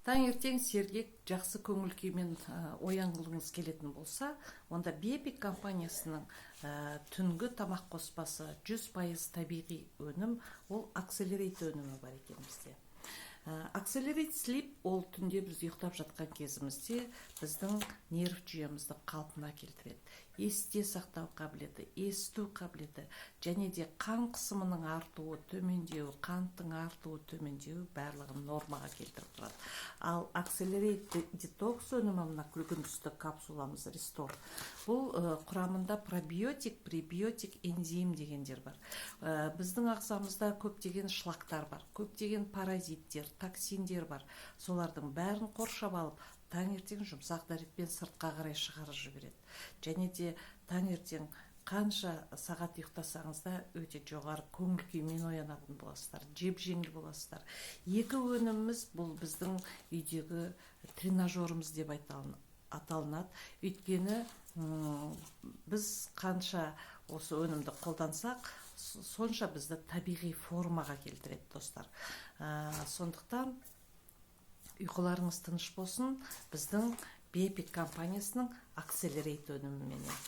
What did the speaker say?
Таңертең сергек, жақсы көңіл күймен оянғыңыз келетін болса, онда Биэпик компаниясының түнгі тамақ қоспасы, 100% табиғи өнім, ол Accelerate өнімі бар екен бізде. Accelerate Sleep, ол түнде біз ұйықтап жатқан кезімізде біздің нерв жүйемізді қалпына келтіреді. Есте сақтау қабілеті, есту қабілеті және де қан қысымының артуы, төмендеуі, қанттың артуы, төмендеуі, барлығын нормаға келтіріп тұрады. Ал Accelerate Detox өнімі, мына күлгін түсті капсуламыз Restore, бұл құрамында пробиотик, пребиотик, энзим дегендер бар. Біздің ағзамызда көптеген шлактар бар, көптеген паразиттер, токсиндер бар. Солардың бәрін қоршап алып, таңертең жұмсақ дәретпен сыртқа қарай шығарып жібереді. Және де таңертең қанша сағат ұйықтасаңыз да, өте жоғары көңіл күймен оянатын боласыздар, жеп жеңіл боласыздар. Екі өніміміз бұл біздің үйдегі тренажеріміз деп аталынады. Өйткені біз қанша осы өнімді қолдансақ, сонша бізді табиғи формаға келтіреді, достар. Сондықтан ұйқыларыңыз тыныш болсын біздің Биэпик компаниясының Accelerate өніміменен.